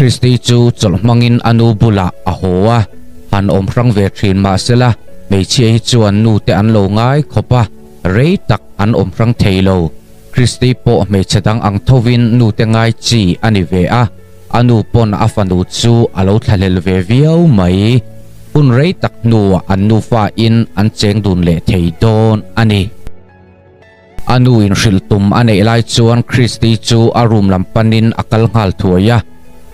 Christy chu chawlh hmangin a nu bulah a haw a, han awm hrang ve thin mah sela hmeichhia hi chuan nu te an lo ngai khawp a, rei tak an awm hrang thei lo. Christy pawh hmeichhe dang ang thovin nu te ngai chi a ni ve a, a nu pawn a fanu chu a lo thlahlel ve viau mai. Hun rei tak hnuah an nufa in an cheng dun leh thei dawn a ni. A nu in hrilh tum a neih lai chuan Christy chu a room lam panin a kal nghal thuai a,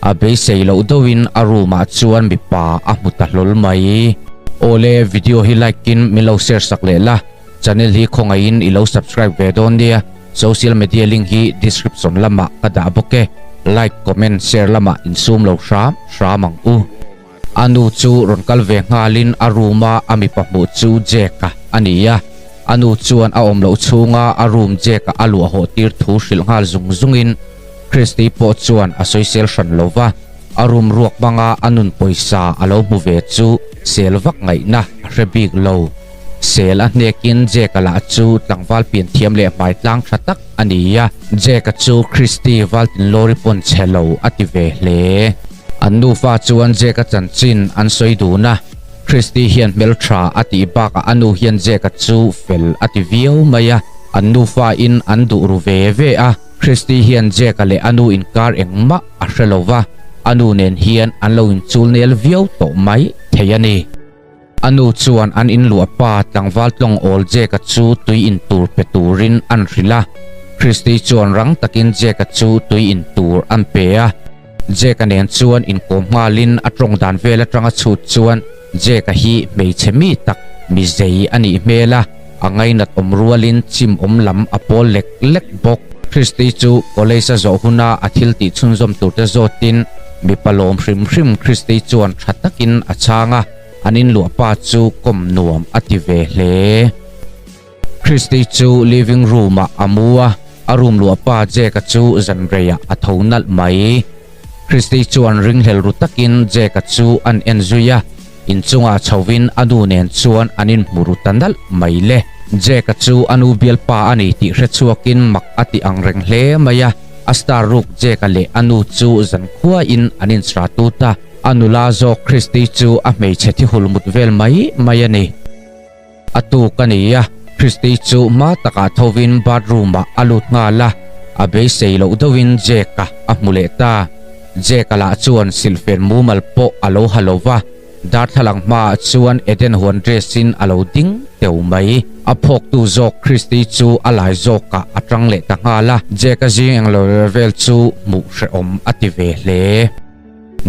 a beisei loh deuhin a room ah chuan mipa a hmu ta hlawl mai. Awle, video hi like in min lo share sak leh la, channel hi khawngaihin i lo subscribe ve dawn nia, social media link hi description lamah ka dah bawk e, like, comment, share lamah insum lo hram hram ang u. A nu chu rawn kal ve nghalin a room a a mipa hmuh chu Jack-a a ni a. A nu chuan a awm loh chhunga a room Jack-a a luah hawh tir thu hrilh nghal zung zungin Christy pawh chuan a sawisel hran lo va, a room ruak hmanga a nun pawisa a lo hmu ve chu sel vak ngaihna a hre bik lo. Sel a hnekin Jack-a lah chu tlangval pian thiam leh hmai tlang tha tak a ni a. Jack-a chu Christy Valtinlawri pawn chhe lo a ti ve hle. An nufa chuan Jack-a chanchin an sawi dun a, Christy hian hmeltha a tih bakah a nu hian Jack-a chu fel a ti viau mai a, an nufa in an duh ru ve ve a, Christy hian Jack-a leh a nu inkar engmah a hre lo va, a nu nen hian an lo inchul nel viau tawh mai thei a ni. A nu chuan an inluah pa tlangval tlawng awl Jack-a chu tui in tur pe turin an hrilh a, Christy chuan rang takin Jack-a chu tui in tur an pe a. Jack-a nen chuan inkawm nghalin a tawng dan vel atanga chhut chuan Jack-a hi hmeichhe mi tak mi zei a nih hmel a, a ngainat awm rualin chim awm lam a pawl lek lek bawk. Christy chu college a zawh huna a thil tih chhunzawm turte zawtin mipa lawm hrim hrim Christy chuan tha takin a chhang a, an inluah pa chu kawm nuam a ti ve hle. Christy chu living room ah a mu a, a room luah pa Jack-a chu zanreiah a tho nalh mai. Christy chuan ringhlel ru takin Jack-a chu an en zui a, inchungah chhovin a nu nen chuan an inhmu ru ta nalh mai le. Jack-a chu a nu bialpa a ni tih hrechuakin mak a ti ang reng hle mai a, a star ruk Jack-a leh a nu chu zankhuain an insra tut a, a nula zawk Christy chu a hmeichhe thi hulmut vel mai mai a ni. A tuk a ni a, Christy chu hma takah thovin bathroom ah a lut nghal a, a beisei loh deuhin Jack-a a hmu leh ta. Jack-a lah chuan silhfen mumal pawh a lo ha lo va, darthlalang hmaah chuan Eden huan dress in a lo ding teu mai. A phawktu zawk Christy chu a lai zawkah a tang leh ta nghal a, Jack-a zing englo vel chu hmuh hrehawm a ti ve hle.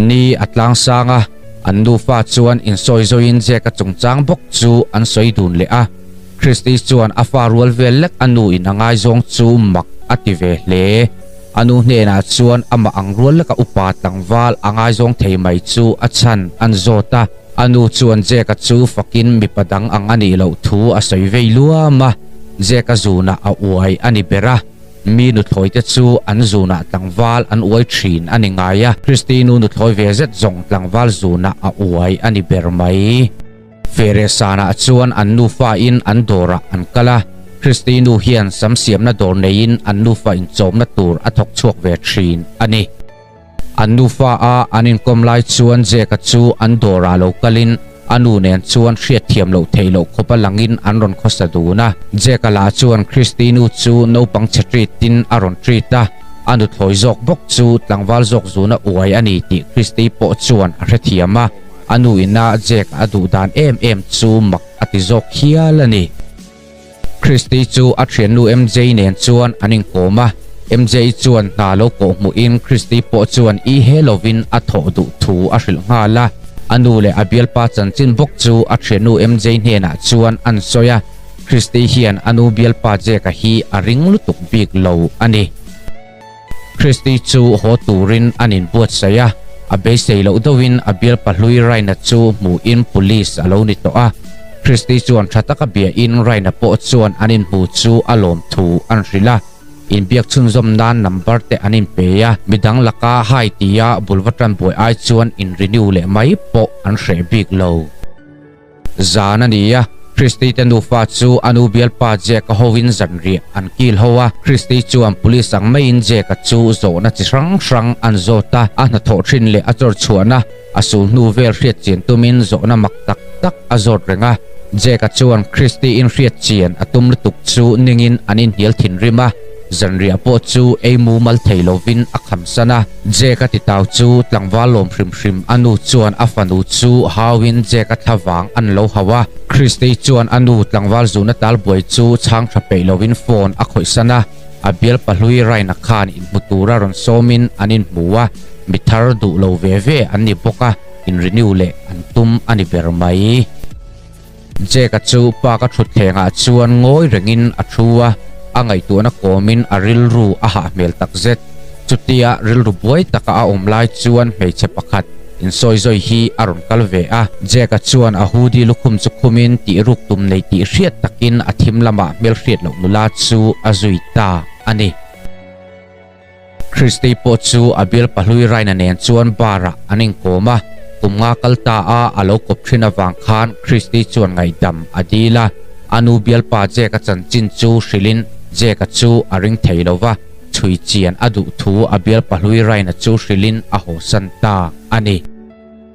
Ni a tlang sang a, an nufa chuan insawi zawiin Jack-a chungchang bawk chu an sawi dun leh a. Christy chuan a fa rual vel lek a nu in a ngaizawng chu mak a ti ve hle. A nu hnenah chuan amah ang rual leka upa tlangval a ngaizawng thei mai chu a chhan an zawt a. A nu chuan Jack-a chu fakin mipa dang ang a nih loh thu a sawi vei luam a, Jack-a zunah a uai a ni ber a. Mi nuthlawi te chu an zunah tlangval an uai thin a ni ngai a, Christy nu nuthlawi ve zet zawng tlangval zunah a uai a ni ber mai. Fere sanah chuan an nufa in an dawrah an kal a, Christy nu hian sam siamna dawr neiin an nufa inchawmna tur a thawk chhuak ve thin a ni. An nufa a an inkawm lai chuan Jack-a chu an dawrah lo kalin a nu nen chuan hriatthiam loh theih loh khawpa langin an rawn khawsa dun a. Jack-a lah chuan Christy nu chu naupang chhe treat-in a rawn treat a, a nuthlawi zawk bawk chu tlangval zawk zuna uai a ni tih Christy pawh chuan a hrethiam a, a nu ina Jack-a a duh dan em em chu mak a ti zawk hial a ni. Christy chu a thiannu MJ nen chuan an inkawm a, MJ chuan hna lo kawh hmuhin Christy pawh chuan i he lovin a thawh duh thu a hrilh nghal a, a nu leh a bialpa chanchin bawk chu a thiannu MJ hnenah chuan an sawi a, Christy hian a nu bialpa Jack-a hi a ring lutuk bik lo a ni. Christy chu haw turin an inbuatsaih a, a beisei loh deuhin a bialpa hlui Raina chu hmuhin police a lo ni tawh a. Christy chuan tha taka biahin Raina pawh chuan an inhmu chu a lawm thu an hrilh a, inbiak chhunzawm nan number te an inpe a, midang laka hai tia bul va tan buai ai chuan in renew leh mai pawh an hreh bik lo. Zan a ni a, Christy te nufa chu a nu bialpa Jack-a hoin zanriah an kil ho a. Christy chuan police ang maiin Jack-a chu zawhna chi hrang hrang an zawt a, a hnathawh thin leh a chawr chhuahna a sul hnu vel hriat chian tumin zawhna mak tak tak a zawt reng a. Jack-a chuan Christy in hriat chian a tum lutuk chu ningin an inhnial thinrim a, zanriah pawh chu ei mumal thei lovin a khamsan a. Jack-a titau chu tlangval lawm hrim hrim a nu chuan a fanu chu hauin Jack-a thla vang an lo hauh a. Christy chuan a nu tlangval zuna talbuai chu chhang tha peih lovin phone a khawihsan a, a bial pahlui Ryan-a khan inhmu tura rawn sawmin an inhmu a, mi thar duh lo ve ve an ni bawk a, in renew leh an tum a ni ber mai. Jack-a chu park-a thutthlengah chuan ngawi rengin a thu a, a ngaihtuahna kawmin a rilru a hah hmel takzet. Chutia rilru buai taka a awm lai chuan hmeichhe pakhat insawi zawi hi a rawn kal ve a. Jack-a chuan a hoodie lukhum chu khumin tih ruk tum nei tih hriat takin a thim lamah hmelhriat loh nula chu a zui ta a ni. Christy pawh chu a bial pahlui Ryan-a nen chuan bar-ah an inkawm a, kum nga kal ta a a lo kawp thin avang khan Christy chuan ngaihdam a dil a, a nu bialpa Jack-a chanchin chu hrilhin Jack-a chu a ring thei lo va, chhui chian a duh thu a bial pahlui Ryan-a chu hrilhin a hawsan ta a ni.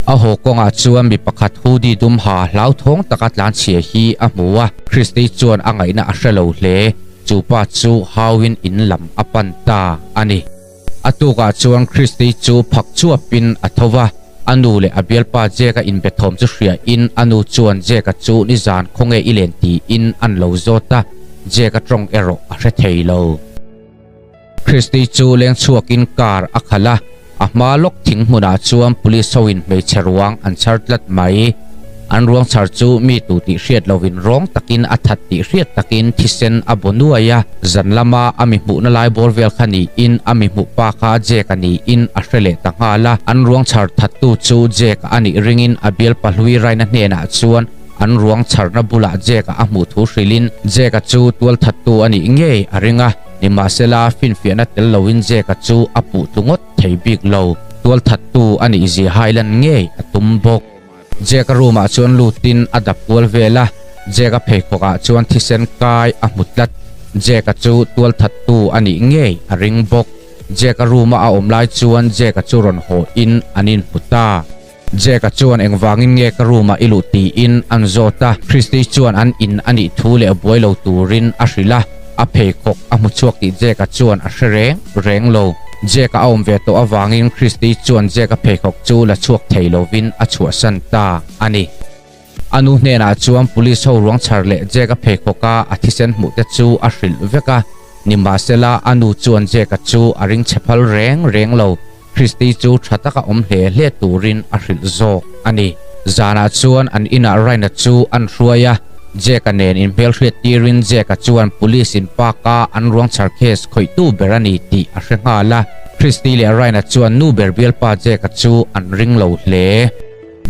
A haw kawngah chuan mi pakhat hoodie dum ha hlauthawng taka tlanchhia hi a hmu a, Christy chuan a ngaihna a hre lo hle. Chu pa chu hauin in lam a pan ta a ni. A tukah chuan Christy chu phak chuapin a tho va, a nu leh a bialpa Jack-a inbe thawm chu hriain a nu chuan Jack-a chu nizan khawnge i len tiin an lo zawt a, Jack-a tawng erawh a hre thei lo. Christy chu leng chhuakin car a khalh a, a hma lawk thing hmunah chuan police hoin hmeichhe ruang an chhar tlat mai. An ruang chhar chu mi tu tih hriat lovin rawng takin a that tih hriat takin thisen a baw nuai a, zan lama a mi hmuhna lai bawr vel kha niin a mi hmuh pa kha Jack-a niin a hre leh ta nghal a. An ruang chhar thattu chu Jack-a a nih ringin a bial pahlui Raina hnenah chuan an ruang chharna bulah Jack-a a hmuh thu hrilhin Jack-a chu tualthattu a nih ngei a ring a. Nimahsela, finfiahna tel loin Jack-a chu a puh tlu ngawt thei bik lo. Tualthattu a nih zia hailan ngei a tum bawk. Jack-a room-ah chuan lutin a dap kual vel a, Jack-a pheikhawkah chuan thisen kai a hmu tlat. Jack-a chu tualthattu a nih ngei a ring bawk. Jack-a room-a a awm lai chuan Jack-a chu rawn haw in an inhmu ta. Jack-a chuan engvangin nge ka room-ah i luh tiin an zawt a, Christy chuan an in a nih thu leh buai lo turin a hrilh a, a pheikhawk a hmu chhuak tih Jack-a chuan a hre reng reng lo. Jack-a a awm ve tawh avangin Christy chuan Jack-a pheikhawk chu la chhuak thei lovin a chhuahsan ta a ni. A nu hnenah chuan police ho ruang chhar leh Jack-a pheikhawka a thisen hmuh te chu a hrilh vek a, nimahsela a nu chuan Jack-a chu a ring chhe phal reng reng lo. Christy chu tha taka awm hle hle turin a hrilh zawk a ni. Zanah chuan an inah Ryan-a chu an hruai a, Jack-a nen inhmelhriat tirin Jack-a chuan police in park-a an ruang chhar case khawihtu ber a ni tih a hre nghal a. Christy leh Ryan-a chuan nu ber bialpa Jack-a chu an ring lo hle.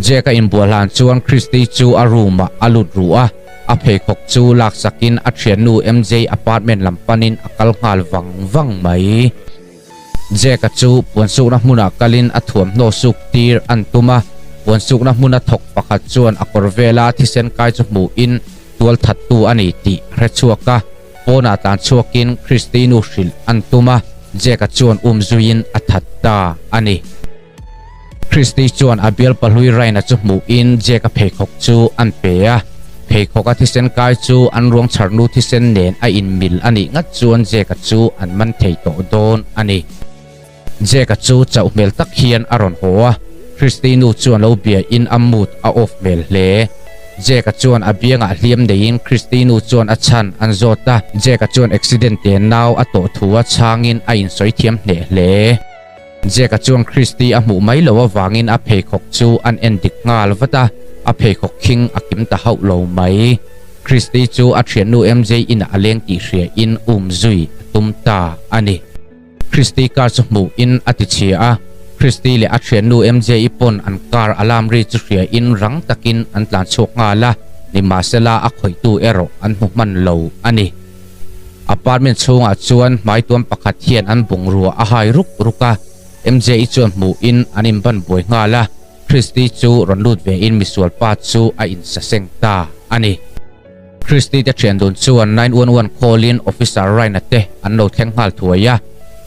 Jack-a inbuah hlan chuan Christy chu a room-ah a lut ruh a, a pheikhawk chu laksakin a thiannu MJ apartment lam panin a kal nghal vang vang mai. Jack-a chu puansukna hmunah kalin a thuamhnaw suk tir an tum a, puansukna hmuna thawk pakhat chuan a kawr vela thisen kai chu hmuhin tual thattu a ni tih a hre chhuak a, pawnah tlan chhuakin Christy nu hrilh an tum a, Jack-a chuan um zuiin a that ta a ni. Christy chuan a bial pahlui Ryan-a chu hmuhin Jack-a pheikhawk chu an pe a, pheikhawka thisen kai chu an ruang chharnu thisen nen a inmil a nih ngat chuan Jack-a chu an man thei tawh dawn a ni. Jack-a chu chauh hmel tak hian a rawn haw a, Christy nu chuan lo biain a mood a off hmel hle. Jack-a chuan a biangah hliam neiin Christy nu chuan a chhan an zawt a, Jack-a chuan accident te nau a tawh thu a chhangin a insawi thiam hneh hle. Jack-a chuan Christy a hmuh mai loh avangin a pheikhawk chu an en dik nghal vat a, a pheikhawk khing a kim ta hauh lo mai. Christy chu a thiannu MJ inah a leng tih hriain um zui a tum ta a ni. Christy car chu hmuhin a ti chhia a, Christy leh a thiannu MJ-i pawn an car alarm ri chu hriain rang takin an tlan chhuak nghal a, nimahsela a khawihtu erawh an hmu hman lo a ni. Apartment chhungah chuan hmaituam pakhat hian an bungrua a hai ruk ruk a, MJ-i chuan hmuhin an inban buai nghal a, Christy chu rawn lut vein misual pa chu a insaseng ta a ni. Christy te thian dun chuan 911 call in Officer Ryan-a te an lo thleng nghal thuai a.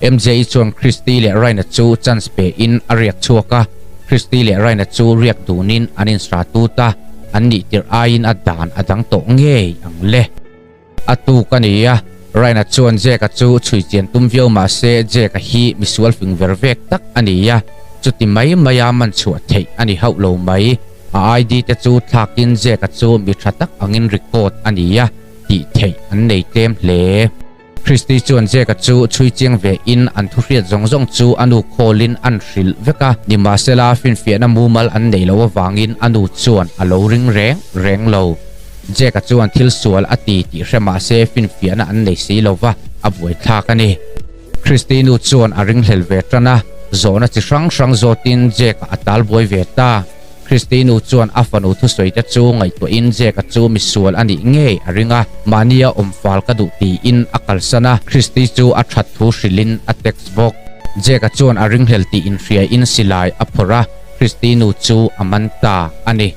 MJ-i chuan Christy leh Ryan-a chu chance pe in a riak chhuak a, Christy leh Ryan-a chu riak dunin an insra tut a, an nih tirh aiin a dan a dang tawh ngei ang le. A tuk a ni a, Ryan-a chuan Jake-a chu chhui chian tum viau mah se Jake-a hi misual fing ver vek tak a ni a, chuti mai maia man chhuah theih a ni hauh lo mai. A ID te chu thlakin Jake-a chu mi tha tak angin record a ni a, tih theih an nei tlem hle. Christy chuan Jake-a chu chhui chiang ve in an thu hriat zawng zawng chu a nu call-in an hrilh vek a, nimahsela finfiahna mumal an neih loh avangin a nu chuan a lo ring reng reng lo. Jake-a chuan thil sual a ti tih hre mah se finfiahna an nei si lo va, a buaithlak a ni. Christy nu chuan a ringhlel ve tan a, zawhna chi hrang hrang zawtin Jake-a a tal buai ve ta. Christy nu chuan a fanu thusawi te chu ngaihtuahin Jake-a chu misual a nih ngei a ring a, mahnia awm fal ka duh tiin a kalsan a, Christy chu a that thu hrilhin a text bawk. Jake-a chuan a ringhlel tih inhriain silai a phawrh a, Christy nu chu a man ta a ni.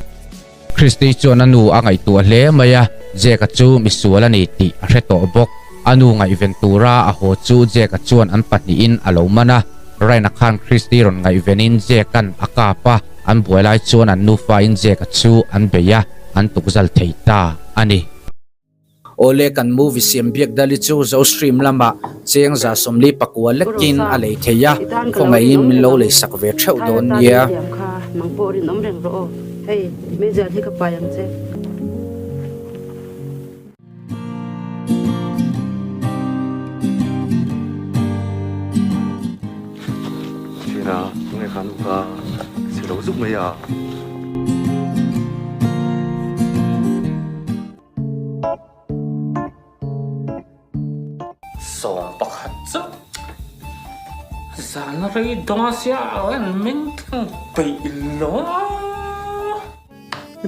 Christy chuan a nu a ngaihtuah hle mai a, Jake-a chu misual a ni tih a hre tawh bawk. A nu ngaihven tura a haw chu Jake-a chuan an pahnihin a lo man a, Ryan-a khan Christy rawn ngaihvenin Jake-a'n a kap a, an buai lai chuan an nufain Jake-a chu an bei a, an tukzal thei ta a ni. Awle kan movie siam biak dali chu Zo stream lamah cheng 149 lekin a lei thei a, khawngaihin min lo lei sak ve theuh dawn nia. Ṭhiana, tunge khan u ka chhe lo zuk mai a. 11 chu zan rei dawn sia a en meng tlang peih lo a.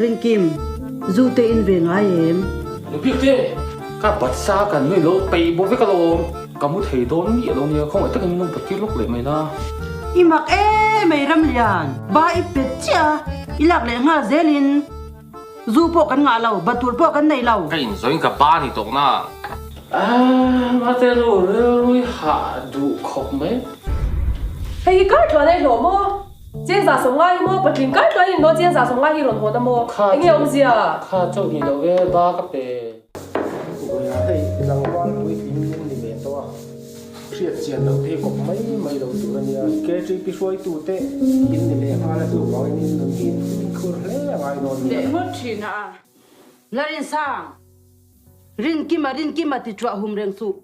Rinkim, zu te in ve ngai em? Nupik te, ka batsa kan nui lo peih bawk vek alawm, ka mu thei dawn miah lo nia, khawngaih takin min lo bat tir lawk leh mai la. I mak em ei Ramlian, ba i pet chiah a, i lak leh nghal zelin. Zu pawh kan ngah lo, batur pawh kan nei lo. Ka inzawiin ka ba ni tawk na. Aah, mate nu rilrui hah duh khawp mai. Hei hi kar tluan a i hlawh maw? Cheng 150 hi maw? Patling kar tluan in maw cheng 150 hi rawn hawn a maw? Enge awmzia? Kha chauh ni lo e, ba ka pe. Vawiin hei tlangval puitling in ni ve tawh a. Hriat chian loh hi kawp mai mai lo tur a nia. KTP hruaitute in ni leh nghal a chuvangin in nun hi in fimkhur hle a ngai dawn nia. Leh ngawt thin a. Larinsang, Rinkima Rinkima ti chuah hum reng suh.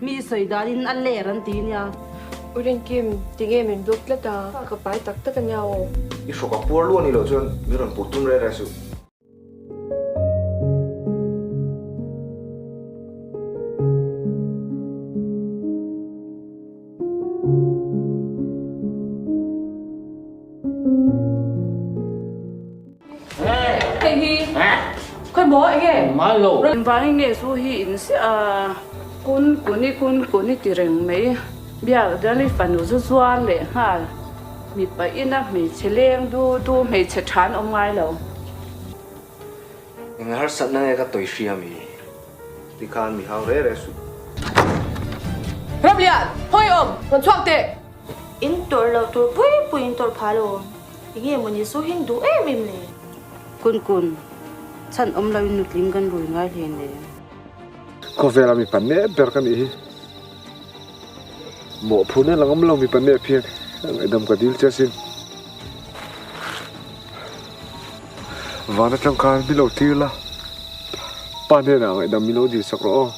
Mi sawi danin a ler an ti nia. U Rinkim, tinge min block tlat a, ka pai tak tak a nia aw. I hrawk a puar luah ni loh chuan min rawn puh tum reh reh suh. Hei hi khawi maw enge? Engvangin nge zu hi in siah a? Kun kuni kun kuni ti reng mai. Biak Dali fanu zu zuar leh nghal. Mipa ina hmeichhe leng du du hmeichhe tha an awm ngai lo. Eng harsatna nge ka tawi hria mi? Tikhan mi hau re re suh. Ramlian, hawi awm, rawn chhuak teh! In tawrh loh tur pui pui in tawrh phah lo. Enge mawni su hin duh em em le? Kun kun, chhan awm lo in nutling kan rui ngai hle nen. Khawvela mipa nep ber ka nih hi. Mawhphurhna la ngam lo mipa nep hian ngaihdam ka dil che asin. Van atang khan min lo tir la, pa hnenah ngaihdam min lo dil sak rawh aw.